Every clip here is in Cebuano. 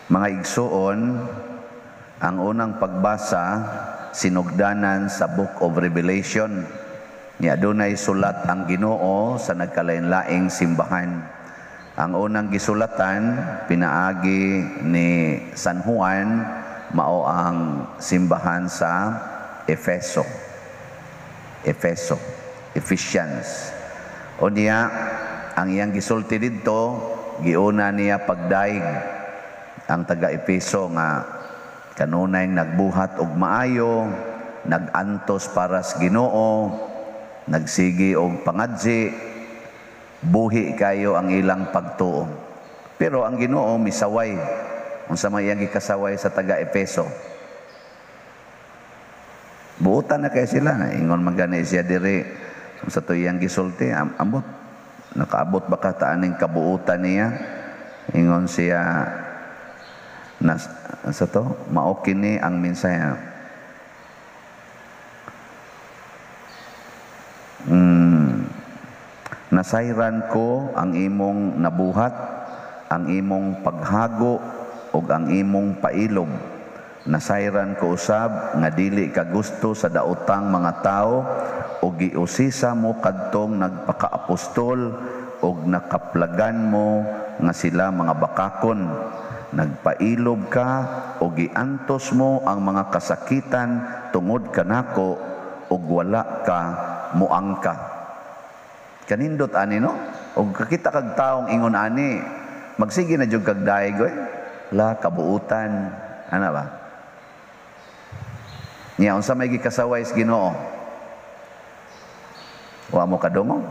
Mga igsuon, ang unang pagbasa sinugdanan sa Book of Revelation. Nya adunay sulat ang Ginoo sa nagkalain-laing simbahan. Ang unang gisulatan pinaagi ni San Juan mao ang simbahan sa Efeso. Efeso, Ephesians. Unya ang iyang gisulti didto, giuna niya pagdaig ang taga Efeso nga kanunay nagbuhat og maayo, nagantos para sa Ginoo, nagsigi og pangadzi, buhi kayo ang ilang pagtuo. Pero ang Ginoo misaway. Unsa may iyang gikasaway sa taga Efeso? Buotan na kay sila, ingon man gani siya diri sa to iyang gisulti, ambot nakaabot ba ka taaning kabuutan niya? Ingon siya na sa to, mao kini ang mensahe. Nasayran ko ang imong nabuhat, ang imong paghago ug ang imong pailob. Nasayran ko usab nga dili ka gusto sa daotang mga tawo ug giusisa mo kadtong nagpakaapostol ug nakaplagan mo nga sila mga bakakon. Nagpailob ka ug giantos mo ang mga kasakitan tungod kanako ug wala ka muangka. Kanindot ani, no? Ug kakita kag taong ingon ani, magsige na jud kag daig oy. La kabuutan, ana ba? Nya unsa may gikasaway sa Ginoo? Wa mo kadungog?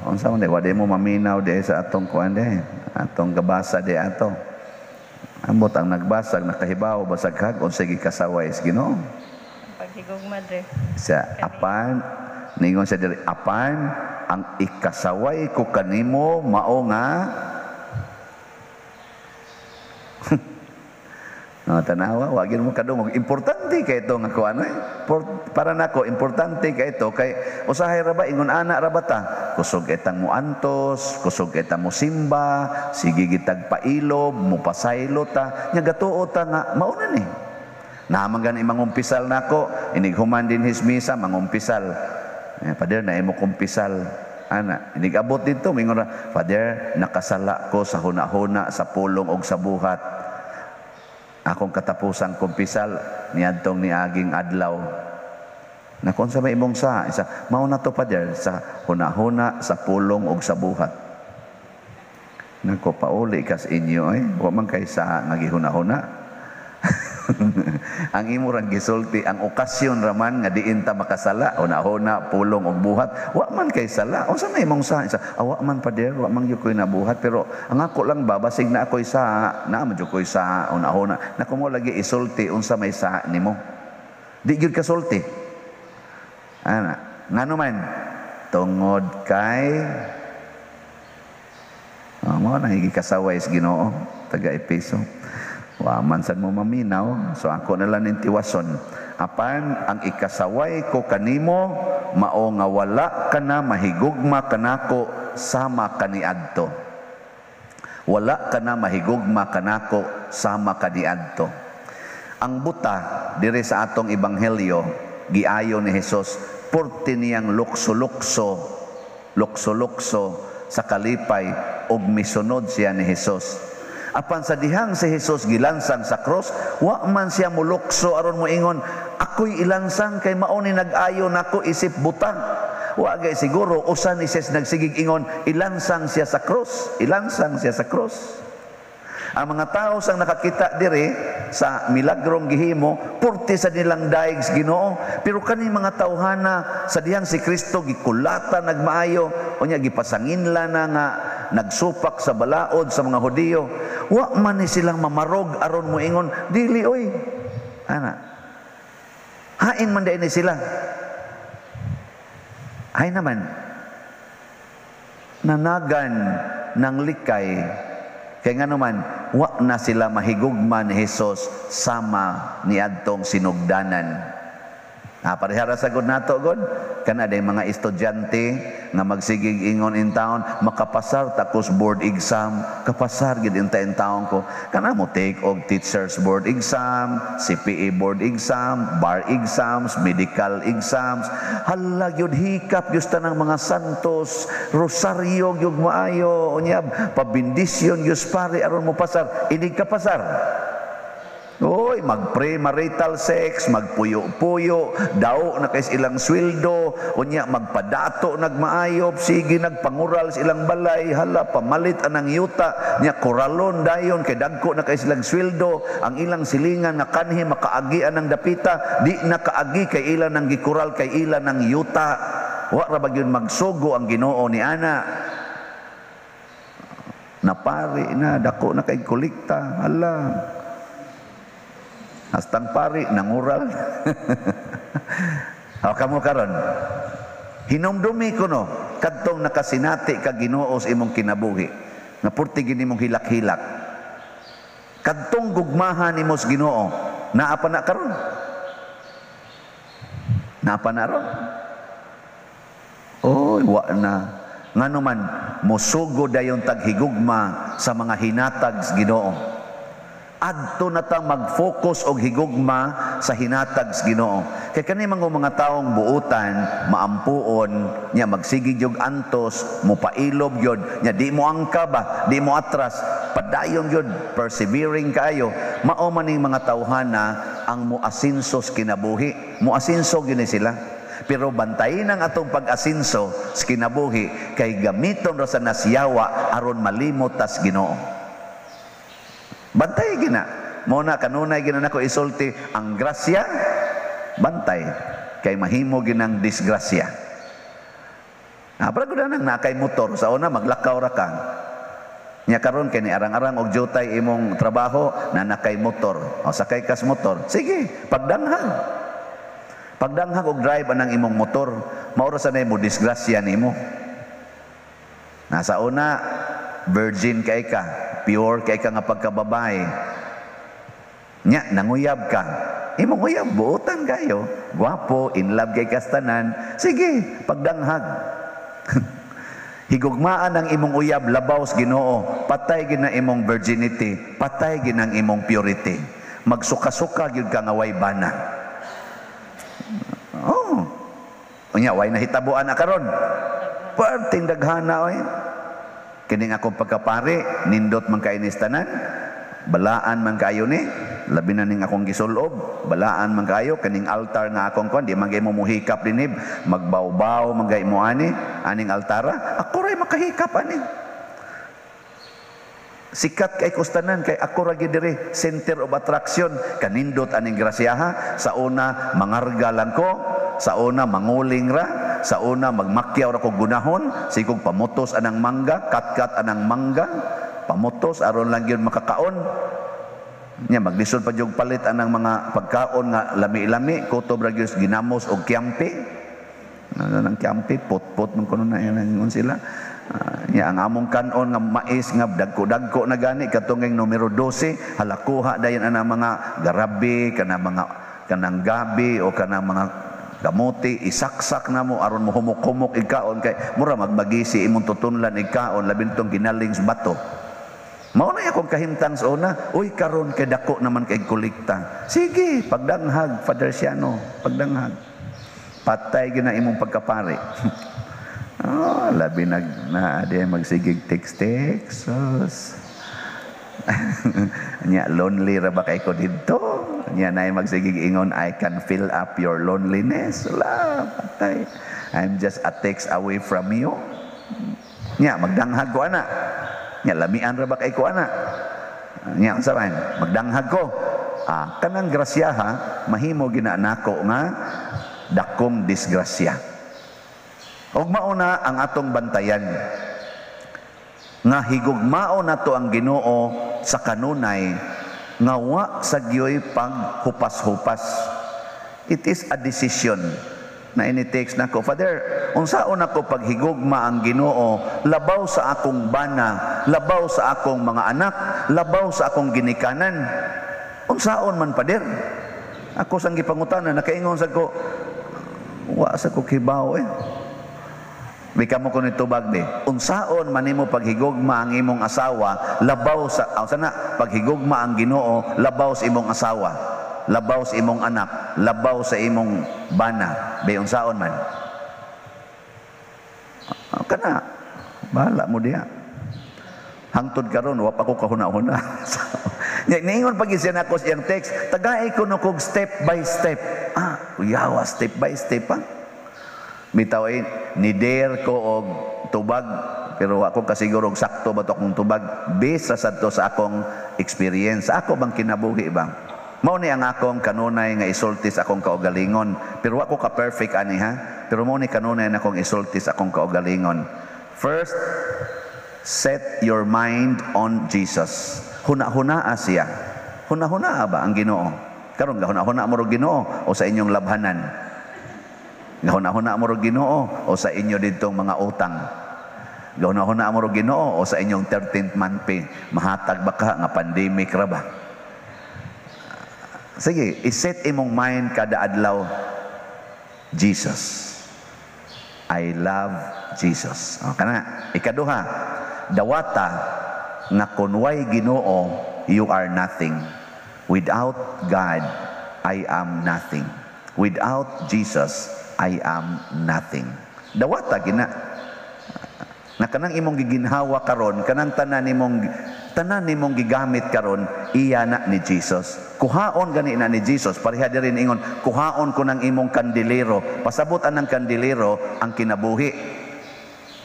Unsa man di, wa di mo maminaw di sa atong kuan di, atong gabasa di ato. Ambot ang nagbasag nakahibaw basag kag unsay gikasaway sa Ginoo. Paghigugma dre. Sa apan ningon siya diri, apan ang ikasaway ko kanimo mao nga no, tanawa, wa gyud mo kadungog. Importante kay ito nga kuan eh. Para nako importante kay ito kay usahay ra ba ingon ana ra ba ta? Kusog etang muantos, kusog etang musimba, sige gitag pailob, mupasaylo ta. Nya gatuo ta nga mao na ni. Naman gani mangumpisal nako, inighuman din his misa mangumpisal. Father, na imo kumpisal. Ana, inigabot didto mingon ra, Father, nakasala ko sa huna-huna, sa pulong og sa buhat. Akong katapusang kumpisal niadtong niaging adlaw. Nakon sa may imong sa, isa, mao na to Father, sa huna-huna, sa pulong og sa buhat. Nako, pauli kas inyo eh. Wa man kay sa nga gihuna-huna. Ang imo rang gisulti, ang okasyon raman nga diin ta makasala, huna-huna, pulong og buhat, wa man kay sala. Unsa may imong sa? Isa, wa man Father, wa man gyud koy nabuhat, pero ang ako lang ba basig na ako'y sa, naa man gyud koy sa huna-huna. Nako mo lagi isulti unsa may sa nimo. Di gyud kasulti. Ana, ngano man tungod kay mo na gikasaway sa Ginoo taga Epeso. Wa man sad mo maminaw, so ako na lang ning tiwason. Apan ang ikasaway ko kanimo mao nga wala ka na mahigugma kanako sama kaniadto. Wala ka na mahigugma kanako sama kaniadto. Ang buta diri sa atong ebanghelyo giayo ni Hesus porte niyang lukso-lukso, lukso-lukso sa kalipay ug misunod siya ni Hesus. Apan sa dihang si Hesus gilansang sa cross, wa man siya mulukso aron moingon, ako'y ilansang kay mao ni nag-ayo nako isip butang. Wa gay siguro usa ni siya nagsigig ingon, ilansang siya sa cross, ilansang siya sa cross. Ang mga tao sang nakakita diri sa milagrong gihimo, purti sa nilang daig sa Ginoo, pero kani mga tawhana sa dihang si Kristo gikulata nagmaayo, unya gipasanginla na nga nagsupak sa balaod sa mga Hudiyo. Wa man ni silang mamarog aron moingon, dili oy. Ana. Hain man dai ni sila. Hay naman. Nanagan ng likay. Kaya nga naman, wa na sila mahigugma ni Hesus sama ni adtong sinugdanan. Ah, parehara sa gud nato gud kana day mga estudyante nga magsigig ingon in town, "Makapasar takos board exam, kapasar gid in taon ko." Kana mo take og teachers board exam, CPA board exam, bar exams, medical exams. Hala gyud, hikap gyud ng mga santos, rosaryo gyud maayo, unya pabendisyon gyud pare aron mo pasar. Inig ka pasar, oy, mag-premarital sex, magpuyo-puyo, daw na kay ilang sweldo, unya magpadato nagmaayop, sige nagpangural sa ilang balay, hala pamalit anang yuta, nya koralon dayon kay dagko na kay silang sweldo, ang ilang silingan nga kanhi makaagi anang dapita, di na kaagi kay ilan ang gikural kay ilan ang yuta. Wa ra ba gyud magsugo ang Ginoo ni ana? Napari na, dako na kay kolekta, hala. Hastang pari, nangural. O kamo karon. Hinumdumi ko no, kadtong nakasinati ka Ginoo sa imong kinabuhi. Nga purti gini mong hilak-hilak. Kadtong gugmahan nimo sa Ginoo, naa pa na karon? Naa pa na ron? Oy, wa na. Ngano man mosugo dayon taghigugma sa mga hinatag sa Ginoo. Adto na ta mag-focus og higugma sa hinatag sa Ginoo. Kay kani mga taong buutan, maampuon, nya magsige gyud antos, mopailob gyud, nya di mo angka ba, di mo atras, padayon gyud, persevering kaayo. Mao man ning mga tawhana ang moasinso sa kinabuhi. Moasinso gyud ni sila. Pero bantayin ang atong pag-asinso sa kinabuhi kay gamiton ra sa nasyawa aron malimot tas Ginoo. Bantay gina. Mo na kanunay gina nako isulti ang grasya, bantay kay mahimo ginang disgrasya. Ah, para gud nang nakay motor sa una maglakaw ra ka. Nya karon kay ni arang-arang og jutay imong trabaho na nakay motor. O sakay kas motor. Sige, pagdanghag. Pagdanghag og drive anang imong motor, mao ra sa mo disgrasya nimo. Nasa una virgin kay ka, pure kay ka nga pagkababae. Nya nanguyab ka. Imong uyab buotan kayo, gwapo, in love kay kastanan. Sige, pagdanghag. Higugmaan ang imong uyab labaw sa Ginoo, patay gid na imong virginity, patay gid ang imong purity. Magsuka-suka gyud ka nga way bana. Oh. Unya way nahitabuan na karon. Perting daghana oy. Kining akong pagkapari, nindot man kainis tanan, balaan man kayo ni, labi na ning akong gisulob, balaan man kayo, kining altar nga akong kuan, di man gay mo muhikap dinib, magbawbaw man gay mo ani, aning altara, ako ray makahikap ani. Sikat kay kustanan, kay ako ra gyud diri, center of attraction, kanindot aning grasyaha, sa una mangarga lang ko, sa una manguling ra, sa una magmakyaw ra kog gunahon, sikog pamutos anang mangga, katkat anang mangga, pamutos aron lang gyud makakaon. Nya maglisod pa jud palit anang mga pagkaon nga lami-lami, kutob ra gyud ginamos og kyampi. Ano nang kyampi, pot-pot man kuno na ingon sila. Nya ang among kanon nga mais nga dagko-dagko na gani katong numero 12, halakuha dayon anang mga garabi, kanang mga kanang gabi o kanang mga kamuti, isaksak na mo aron mo humok-humok ikaon kay mura magbagisi imong tutunlan ikaon labi nitong ginaling sa bato. Mao na akong kahimtang sa una, uy karon kay dako naman kay kolekta. Sige, pagdanghag Father Siano, pagdanghag. Patay gina imong pagkapare. Oh, labi nag na di magsigig text-text. Nya lonely ra ba kay ko didto? Nya nay magsigig ingon, "I can fill up your loneliness." Wala, patay. "I'm just a text away from you." Nya magdanghag ko ana. Nya lamian ra ba kay ko ana? Nya unsa man? Magdanghag ko. Ah, kanang grasyaha mahimo gina nako nga dakong disgrasya. Og mauna ang atong bantayan nga higugmao nato ang Ginoo sa kanunay nga wa sa gyoy paghupas-hupas. It is a decision na ini-text nako, "Father, unsaon ako paghigugma ang Ginoo labaw sa akong bana, labaw sa akong mga anak, labaw sa akong ginikanan? Unsaon man, Father?" Ako sang gipangutana, nakaingon sad ko, Wa sa ko kibaw eh. Bika mo ko ni tubag be. Unsaon man nimo paghigugma ang imong asawa labaw sa sana paghigugma ang Ginoo labaw sa imong asawa, labaw sa imong anak, labaw sa imong bana. Be unsaon man? Kana bahala mo diha. Hangtod karon wa pa ko kahuna-huna. Nya niingon pag siya nako sa iyang text, tagay ko no kog step by step. Ah, uyawa step by step pa. Bitaw ay ni-dare ko og tubag pero ako kasiguro og sakto ba to akong tubag based ra sad to sa akong experience. Ako bang kinabuhi ba? Mao ni ang akong kanunay nga isulti sa akong kaugalingon. Pero ako ka perfect ani ha. Pero mao ni kanunay na akong isulti sa akong kaugalingon. First, set your mind on Jesus. Huna-hunaa siya. Huna-hunaa ba ang Ginoo? Karon gahuna-huna mo ro Ginoo o sa inyong labhanan? Gahuna-huna mo ro Ginoo o sa inyo didtong mga utang? Gahuna-huna mo ro Ginoo o sa inyong 13th month pay? Mahatag ba ka nga pandemic ra ba? Sige, iset imong mind kada adlaw, Jesus. I love Jesus. O, kana. Ikaduha, dawata nga kun way Ginoo, you are nothing. Without God, I am nothing. Without Jesus, I am nothing. Dawata gina. Na kanang imong giginhawa karon, kanang tanan nimong gigamit karon, iya na ni Jesus. Kuhaon gani na ni Jesus. Pareha diri ingon, kuhaon ko ng imong kandilero. Pasabot anang kandilero ang kinabuhi.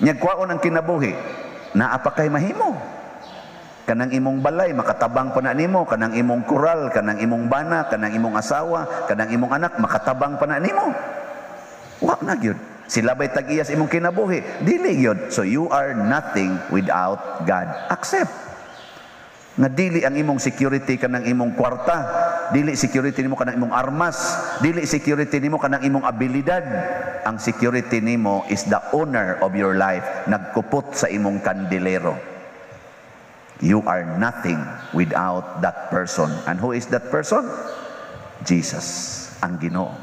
Nya kuhaon ang kinabuhi, naa pa kay mahimo. Kanang imong balay makatabang pa na nimo, kanang imong kural, kanang imong bana, kanang imong asawa, kanang imong anak makatabang pa na nimo. Wa na gyud. Sila ba'y tag-iya sa imong kinabuhi? Dili gyud. So you are nothing without God. Accept nga dili ang imong security kanang imong kwarta, dili security nimo kanang imong armas, dili security nimo kanang imong abilidad. Ang security nimo is the owner of your life, nagkupot sa imong kandilero. You are nothing without that person. And who is that person? Jesus, ang Ginoo.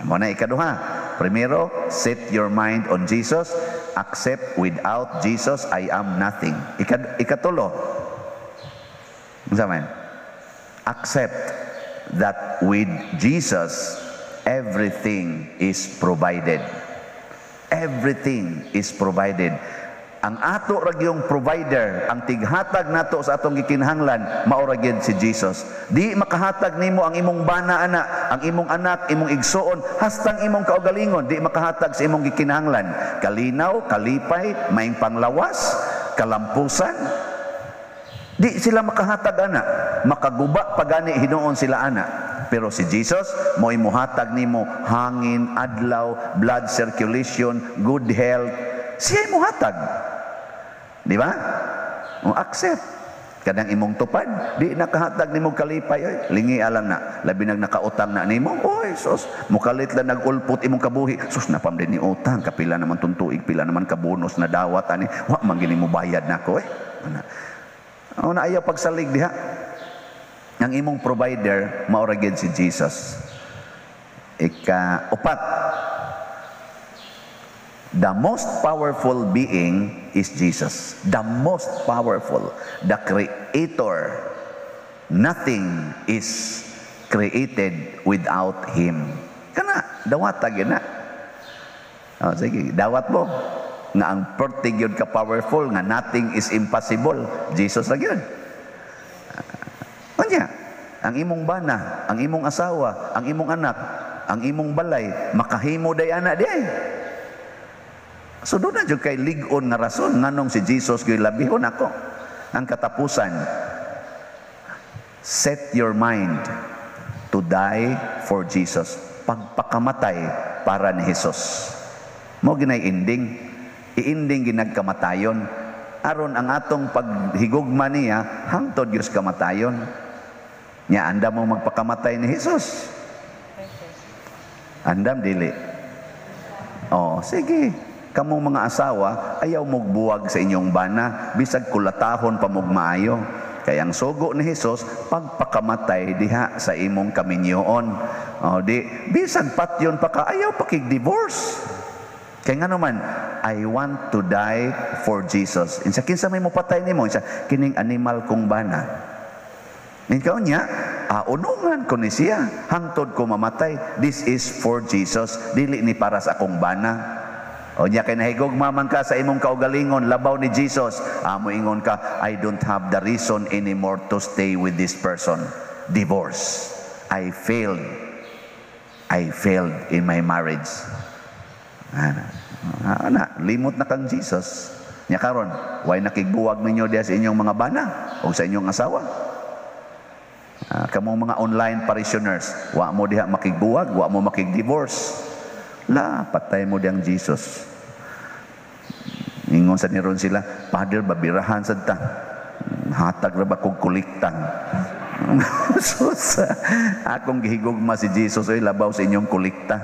Mo na ikaduha. Primero, set your mind on Jesus. Accept without Jesus, I am nothing. Ikatulo, unsa man? Accept that with Jesus, everything is provided. Everything is provided. Ang ato ra gyung provider, ang tighatag nato sa atong gikinahanglan, mao ra gyud si Jesus. Di makahatag nimo ang imong bana ana, ang imong anak, imong igsuon, hastang imong kaugalingon, di makahatag sa imong gikinahanglan. Kalinaw, kalipay, maing panglawas, kalampusan. Di sila makahatag ana. Makaguba pa gani hinuon sila ana. Pero si Jesus, mo'y muhatag nimo hangin, adlaw, blood circulation, good health. Siya muhatag. Di ba? O accept. Kanang imong tupad, di nakahatag nimo kalipay oy. Lingi alang na, labi nag nakautang na nimo. Oy, sus, mukalit lang nagulpot imong kabuhi. Sus, napam din ni utang, kapila naman tong tuig, pila naman ka bonus na dawat ani. Wa man gini mo bayad nako eh. Ana. O na ayaw pagsalig diha. Ang imong provider mao ra gyud si Jesus. Ika-upat, the most powerful being is Jesus. The most powerful, the creator. Nothing is created without Him. Kana, dawata gyud na. O, sige, dawat mo. Nga ang perti gyud ka powerful, nga nothing is impossible. Jesus ra gyud. Unya, ang imong bana, ang imong asawa, ang imong anak, ang imong balay, makahimo day ana di ay. So doon na jud kay lig-on nga rason nganong si Jesus gyud labihon ako. Ang katapusan, set your mind to die for Jesus. Pagpakamatay para ni Jesus. Mo ginay ending. I-ending ginagkamatayon. Aron ang atong paghigugma niya hangtod Dios kamatayon. Nya andam mo magpakamatay ni Jesus? Andam dili. Oh, sige. Kamong mga asawa, ayaw mogbuwag sa inyong bana, bisag kulatahon pa mog maayo. Kay ang sugo ni Hesus, pagpakamatay diha sa imong kaminyoon. Oh, di bisan patyon pa ka, ayaw pa kig divorce. Kay nga naman, I want to die for Jesus. Insa kinsa may mopatay nimo? Insa kining animal kong bana. Ikaw niya, unungan ko ni siya, hangtod ko mamatay. This is for Jesus, dili ni para sa akong bana. O niya kay nahigugma man ka sa imong kaugalingon, labaw ni Jesus, amo ingon ka, "I don't have the reason anymore to stay with this person. Divorce. I failed. I failed in my marriage." Ana, ana, limot na kang Jesus. Nya karon, way nakigbuwag ninyo diha sa inyong mga bana o sa inyong asawa? Kamong mga online parishioners, wa mo diha makigbuwag, wa mo makig-divorce. La, patay mo diyang Jesus. Ingon sa niron sila, "Father, babirahan sad ta. Hatag ra ba kog kolekta?" Sus, akong gihigugma si Jesus oy, labaw sa inyong kolekta.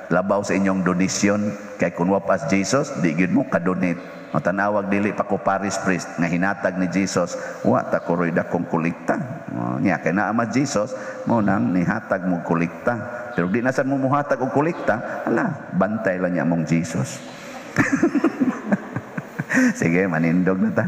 Labaw sa inyong donation. Kay kung wa pa Jesus, di gyud mo kadonate. Matanawag dili pa ko parish priest nga hinatag ni Jesus, wa ta ko roy dakong kolekta. Oh, nya kay naa man Jesus, mo nang nihatag mo kolekta. Pero di na sad mo muhatag og kolekta, ala, bantay lang niya mong Jesus. Sige, manindog na ta.